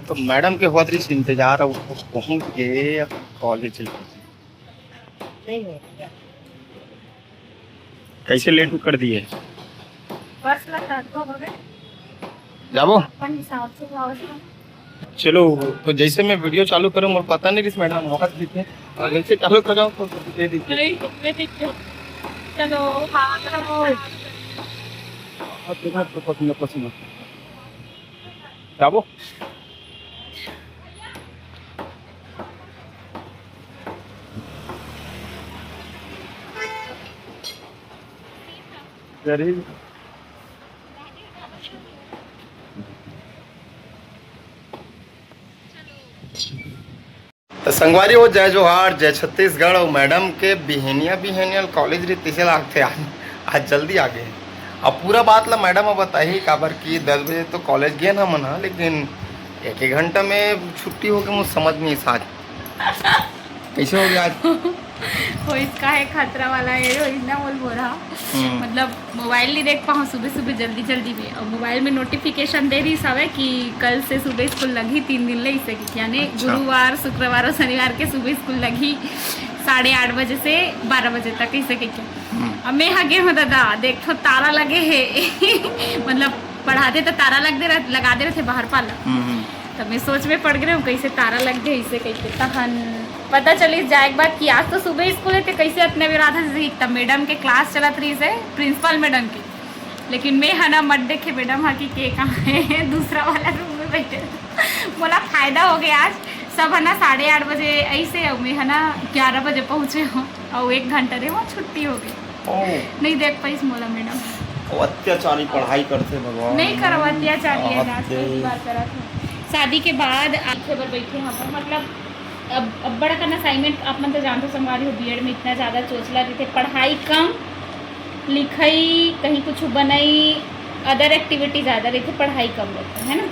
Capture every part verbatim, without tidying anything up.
तो मैडम के होत रहिस इंतजार, अब वो पहुंच गए कॉलेज। नहीं हो गया। कैसे लेट कर दिए? बस ला, तो हो गए। जाबो? अपन हिसाब से जाओ। चलो, तो जैसे मैं वीडियो चालू करूँ, मोर पता नहीं किस मैडम वहाँ दिखे, और जैसे चालू कर जाओ तो दे दीजिए। नहीं, मैं देखती हूँ। चलो, हाँ, चलो। और तुम्हारे तो पसीना पसीना। जाबो? गरीब। तो संगवारी हो, जय जोहार, जय छत्तीसगढ़। और मैडम के बिहेनिया, बिहेनिया कॉलेज रे, तिसे लागथे आज, आज जल्दी आ गए। अब पूरा बात ला मैडम अब बताही, काबर कि दस बजे तो कॉलेज गए ना मन ह, लेकिन एक एक घंटा में छुट्टी हो गई, मुझे समझ नहीं साथ। कैसे हो गया आज? कोई इसका है खतरा वाला है, वो इतना बोल बोल रहा। हम्म। मतलब मोबाइल नहीं देख पाऊँ सुबह सुबह जल्दी जल्दी में, और मोबाइल में नोटिफिकेशन दे रही हवे कि कल से सुबह स्कूल लगी, तीन दिन ले इसे कि यानी अच्छा। गुरुवार, शुक्रवार और शनिवार के सुबह स्कूल लगी साढ़े आठ बजे से बारह बजे तक, इसे कि क्या। हम्म। अब मैं हगे हूँ दादा, देख तो तारा लगे है। मतलब पढ़ाते तो तारा लग दे रह, लगा दे रहे थे बाहर पाला। हम्म, हम्म। तो मैं सोच में पड़ गए हूँ, कैसे तारा लग गए इसे, कैसे तहन पता चली जाए एक बात कि आज तो सुबह स्कूल है, तो कैसे इतने बेर आधा से सीखता। मैडम के क्लास चलत रही से, प्रिंसिपल मैडम के, लेकिन मैं है ना मत देखे मैडम हा कि के कहाँ है, दूसरा वाला रूम में बैठे। बोला फायदा हो गया आज, सब है ना साढ़े आठ बजे ऐसे, और मैं है ना ग्यारह बजे पहुँचे हूँ, और एक घंटा रे वहाँ छुट्टी हो गई। ओ। नहीं देख पाइस मोला मैडम। वो अत्याचारी पढ़ाई करते भगवान। नहीं करवा अत्याचारी है, आज पहली बार करा था। शादी के बाद आखे बर बैठे हम, मतलब अब अब बड़ा कन असाइनमेंट, आप मन तो जानते हो संगवारी हो, बीएड में इतना ज़्यादा चोचला रहिथे, पढ़ाई कम, लिखई, कहीं कुछ बनई, अदर एक्टिविटी ज़्यादा रहिथे, पढ़ाई कम रहिथे, है ना।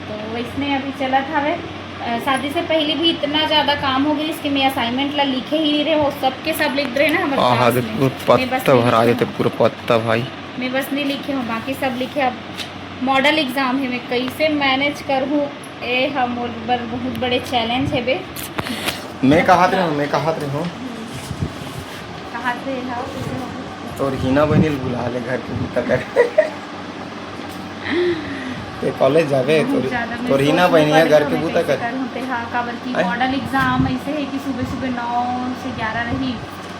तो वैसने अभी चलत हवे। अ, शादी से पहले भी इतना ज़्यादा काम हो गया, इसके मैं असाइनमेंट ला लिखे ही नहीं रहे, वो सबके सब लिख रहे ना हमारे आहा, क्लास देख, में। पूरा मैं बस पत्ता नहीं भरा लिखे देते, हूँ। पूरा पत्ता भाई। मैं बस नहीं लिखे हूँ, बाकी सब लिखे। अब मॉडल एग्जाम है, मैं कैसे मैनेज करहूँ, ए हा मोर बर बहुत बड़े चैलेंज है बे। मैं कहत रहे हूँ, मैं कहत रहे हूँ। कहत रहे हूँ, कैसे हो? तोर हीना बहिनी ल बुला ले घर के बूता कर। ते कॉलेज जाबे, बहुत तोर, ज़्यादा मैं तोर हीना सोच में बहिनी ह पड़ घर गई के हूँ, मैं बूता कैसे कर। करूँ ते हा, काबर कि आय? मॉडल एग्जाम ऐसे है कि सुबह सुबह नौ से ग्यारह रही,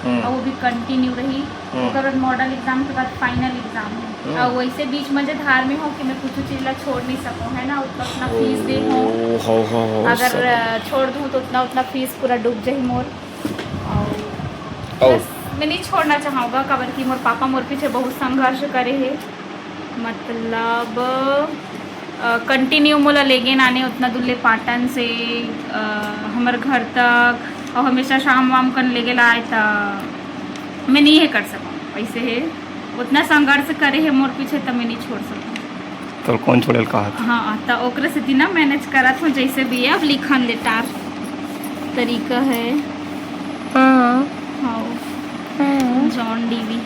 हम्म। और वो भी कंटिन्यू रही। हम्म। ओकर बाद मॉडल एग्जाम के बाद फाइनल एग्जाम है। हम्म। और वैसे बीच मझधार में हो कि मैं कुछ चीज ला छोड़ नहीं सकूँ, है ना, उतना, उतना फीस दे हो। हो, हो, हो, अगर, सब। अ, छोड़ दूँ तो उतना, उतना फीस पूरा डूब जाही मोर। और और? बस, मैं नहीं छोड़ना चाहूँगा, काबर कि मोर पापा मोर पीछे बहुत संघर्ष करे है। मतलब, अ, कंटिन्यू मोला लेगे नाने उतना दूर ले पाटन से, अ, हमर घर तक, और हमेशा शाम वाम कन लेगे ला आए, त मैं नहीं हे कर सकूँ। ऐसे है, उतना संघर्ष करे है मोर पीछे, त मैं नहीं छोड़ सकूँ। तो कौन छोड़े ल कहा था? हाँ, त ओकरे सेती ना मैनेज करत हूँ, जैसे भी है। अब लिखन ले टार तरीका है। हाँ। हाँ। हाँ। John Dewey.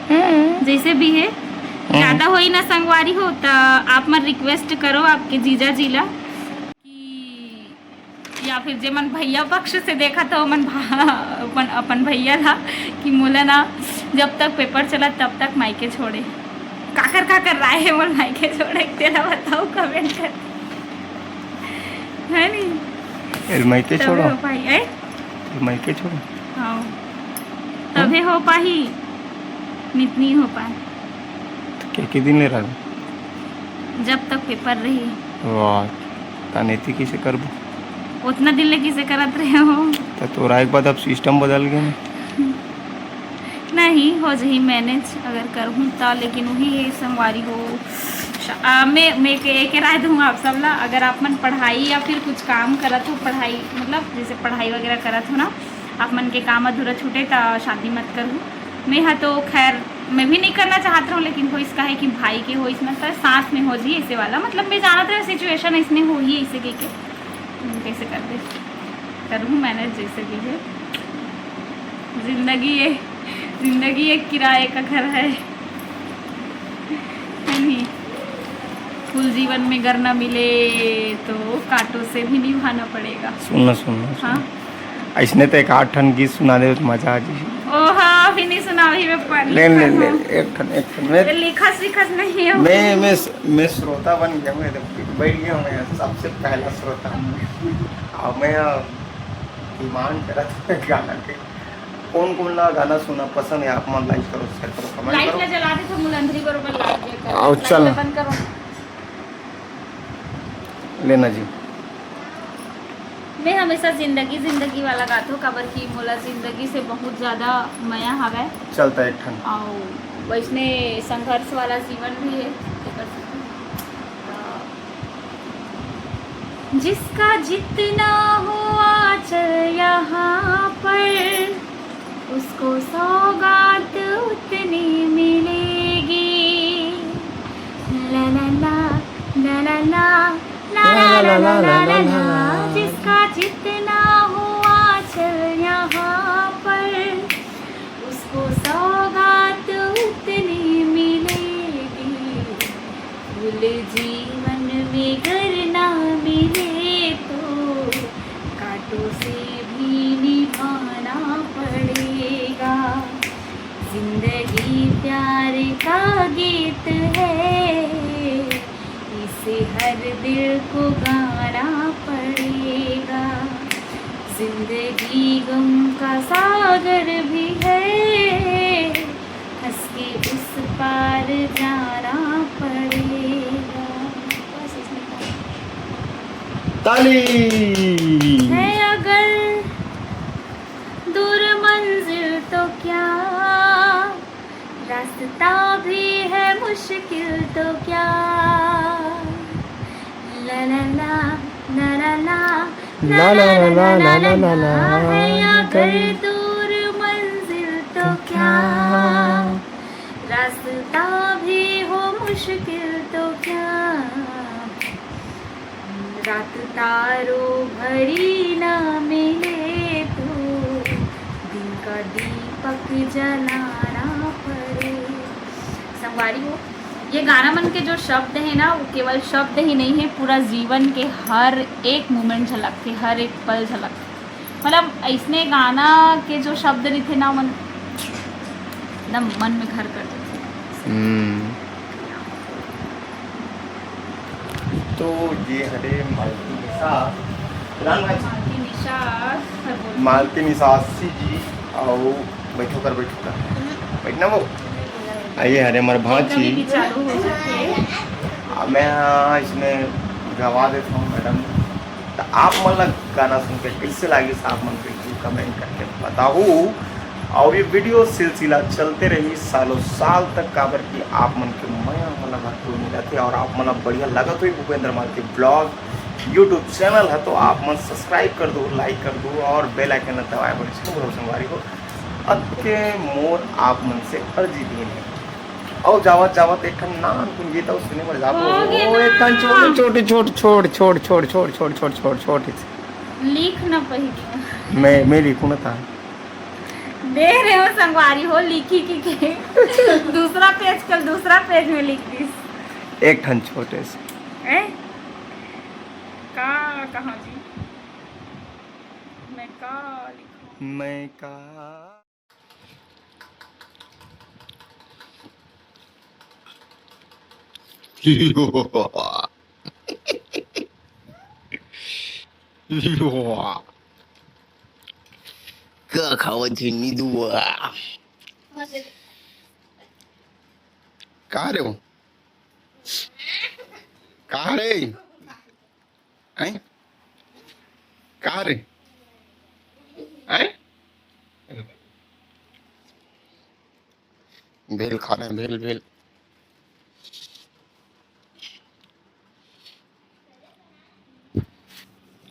हम्म। जैसे भी है, हम्म। ज्यादा होई ना संगवारी हो, त आप मन रिक्वेस्ट करो आपके जीजा जी ला कि, या फिर जे मन भैया पक्ष से देखा तो मन भा-, अपन, अपन भैया ला कि मोला ना जब तक पेपर चला तब तक मायके छोड़े। काकर काकर राय है मोर मायके छोड़े, तेला बताओ कमेंट कर, है नहीं? ए, मायके तबे छोड़ो। हो पाई, ए? ए, मायके छोड़ो। हाँ। तबे हो पाही, नित नहीं हो पाए। तो के, के दिन ले रहा? जब तक पेपर रही। वाह, तानेती कैसे करबो? उतना दिन ले किसे करत रहे हो? तो तोरा एक बाद अब सिस्टम बदल गया ना। नहीं, हो जही मैनेज अगर करहूँ त, लेकिन वही है संगवारी हो। श-, आ, मैं, मैं के, एक राय दूँ आप सब ला, अगर आप मन पढ़ाई या फिर कुछ काम करत हो, पढ़ाई मतलब जैसे पढ़ाई वगैरह करत हो ना, आप मन के काम अधूरा छूटे त शादी मत करहू। मैं हा तो खैर मैं भी नहीं करना चाहत रहूँ, लेकिन होइस का है कि भाई के होइस ना, त साथ में हो जी ऐसे वाला, मतलब मैं जानत रहे सिचुएशन इसने हो ही ऐसे कह के, हम्म, कैसे कर दे, करूँ मैनेज जैसे भी है। जिंदगी ये, जिंदगी एक किराए का घर है, है नहीं? कुल जीवन में गर ना मिले तो कांटों से भी निभाना पड़ेगा। सुनना, सुनना, सुनना। हाँ। अइसने तो एक आठ ठन गीत सुना दे तो मजा आ जाही। ओ हाँ, अभी नहीं सुना, अभी मैं पढ़ ले, ले, लिखा ले, हूँ। एक ठन, एक ठन। मैं, ये लिखस, लिखस नहीं है। मैं, मैं, मैं श्रोता बन गया हूँ, ये देख, बैठ गया हूँ मैं, सबसे पहला श्रोता हूँ। अब मैं डिमांड करत हूँ गाना के। कौन कौन ला गाना सुनना पसंद है, आप मन लाइक करो, शेयर करो, कमेंट लाइट करो। ला जला दे तो मुलंधरी बरोबर लाइट जलता है। आओ, लाइट चल। ला बंद करो। लेना जी। मैं हमेशा जिंदगी जिंदगी वाला गाथों, काबर कि मोला जिंदगी से बहुत ज्यादा मया हवय। चलता एक ठन। अउ वैसने संघर्ष वाला जीवन भी है, तेकर सेती। जिसका जितना हुआ चल यहाँ पर, उसको सौगात उतनी मिलेगी। ला ला ला, ला ला ला, ला ला ला, ला ला ला। जिसका जितना हुआ चल यहाँ पर, उसको सौगात उतनी मिलेगी। फूल जीवन में गर ना मिले तो कांटों से भी निभाना पड़ेगा। जिंदगी प्यार का गीत है, इसे हर दिल को गाना पड़ेगा। जिंदगी गम का सागर भी है, हंस के उस पार जाना पड़ेगा। बस इतना। ताली। है अगर दूर मंजिल तो क्या, रास्ता भी है मुश्किल तो क्या। ला ला ला, ला ला ला, ला ला ला, ला ला ला, है अगर दूर मंजिल तो क्या, रास्ता भी हो मुश्किल तो क्या, रात तारों भरी ना मिले तो दिन का दीपक जलाना पड़े। संगवारी हो, ये गाना मन के जो शब्द है ना, वो केवल शब्द ही नहीं है, पूरा जीवन के हर एक मोमेंट झलकथे, हर एक पल झलकथे। मतलब, ऐसने गाना के जो शब्द रहिथे ना, मन, एकदम मन में घर कर देथे। हम्म। तो ये हरे मालती निशा, प्रधान भाई। मालती निशा, हर बोल। मालती निशासी जी, आओ, बैठो कर, बैठो कर। हम्म। बैठना वो। आ, ये हरे हमारे भांची। कभी भी चालू हो सकती है। आ, मैं, हाँ, इसमें गवा देता हूँ, मैडम। तो आप मन ला गाना सुन के कैसे लागिस, आप मन के कमेंट करके बताओ। और ये वीडियो सिलसिला चलते रही सालों साल तक, काबर कि आप मन के मया मन ला भरपूर मिलत हे और आप मन ला बढ़िया लगत होही Bhupendra Malti blog YouTube channel है, तो आप मन सब्सक्राइब कर दो, लाइक कर दो और बेल आइकन ला दबाए बर झन भूलो संगवारी हो। अतके मोर आप मन से अर्जी दीन हे। अउ जावत जावत एक ठन नानकुन गीत अउ सुने बर जाबो। हो गया ओ, ना। एक ठन छोटे, छोटे, छोटे, छोटे। लिख ना पहिले। मैं, मैं लिखूं ना ता। दे रहे हो संगवारी हो, लिखी की के। दूसरा पेज, कल दूसरा पेज में लिख दिस। एक ठन छोटे से। ए? का कहा जी? मैं का लिखूं? मैं का का खावत हे निदुआ? का रे वो? का रे? हैं? का रे? हैं? भेल खा रहे हैं, भेल, भेल।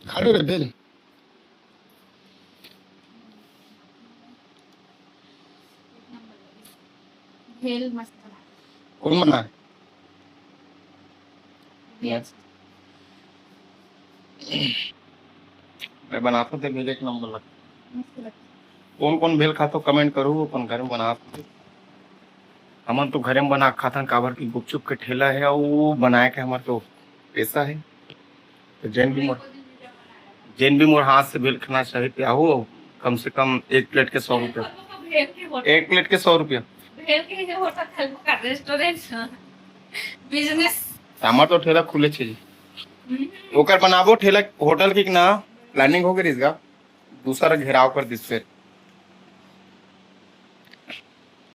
खा रहे हैं भेल। भेल मस्त बना। कौन बना? भेल। मैं बनाता थे भेल एक नंबर लगता। मस्त लगता। कौन कौन भेल खाथो कमेंट करो, अपन घर में बनाता थे। हमन तो घरे में बना के खाथन, काबर कि गुपचुप के ठेला हे, अउ बनाए के हमर तो पैसा हे। तो जेन भी मोर, जेन भी मोर हाथ से भेल खाना चाहे, ते आहो, कम से कम एक प्लेट के सौ रुपया। भेल के होटल, एक प्लेट के सौ रुपया। भेल के होटल खोलबो का, रेस्टोरेंट, बिजनेस। हमर तो ठेला खुले छे। ओकर बनाबो ठेला, होटल की ना, प्लानिंग हो गई इसका, दूसरा घेराव कर दिस फिर।